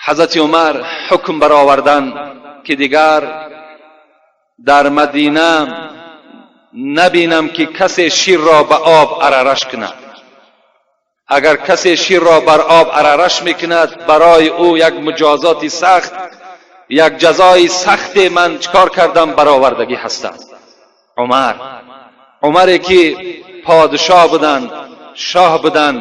Ҳазрати Умар ҳукм баровардан, ки дигар дар Мадина набинам, ки касе ширро ба об арараш кунад. Агар касе ширро бар об арараш мекунад, барои ӯ як муҷозоти сахт, як ҷазои сахте ман чикор кардам, баровардагӣ ҳастам. Умар, Умаре ки подшоҳ буданд, шоҳ буданд,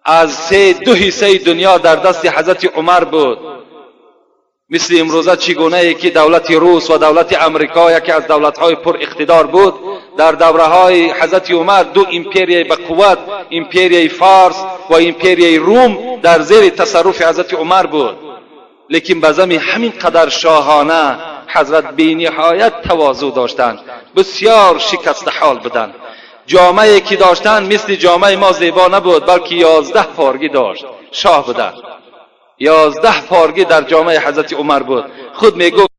аз се ду ҳиссаи дунё дар дасти ҳазрати Умар буд. Мисли имрӯза, чӣ гунае ки давлати Рус ва давлати Амрико яке аз давлатҳои пуриқтидор буд, дар давраҳои ҳазрати Умар ду империяи ба қувват, империяи Форс ва империяи Рум, дар зери тасарруфи ҳазрати Умар буд. Лекин ба зами ҳамин қадар шоҳона ҳазрат бениҳоят тавозӯъ доштанд, бисёр шикастаҳол буданд. Ҷомае ки доштанд, мисли ҷомаи мо зебо набуд, балки 11 поргӣ дошт. Шоҳ буданд, 11 поргӣ дар ҷомаи ҳазрати Умар буд. Худ мегуфт.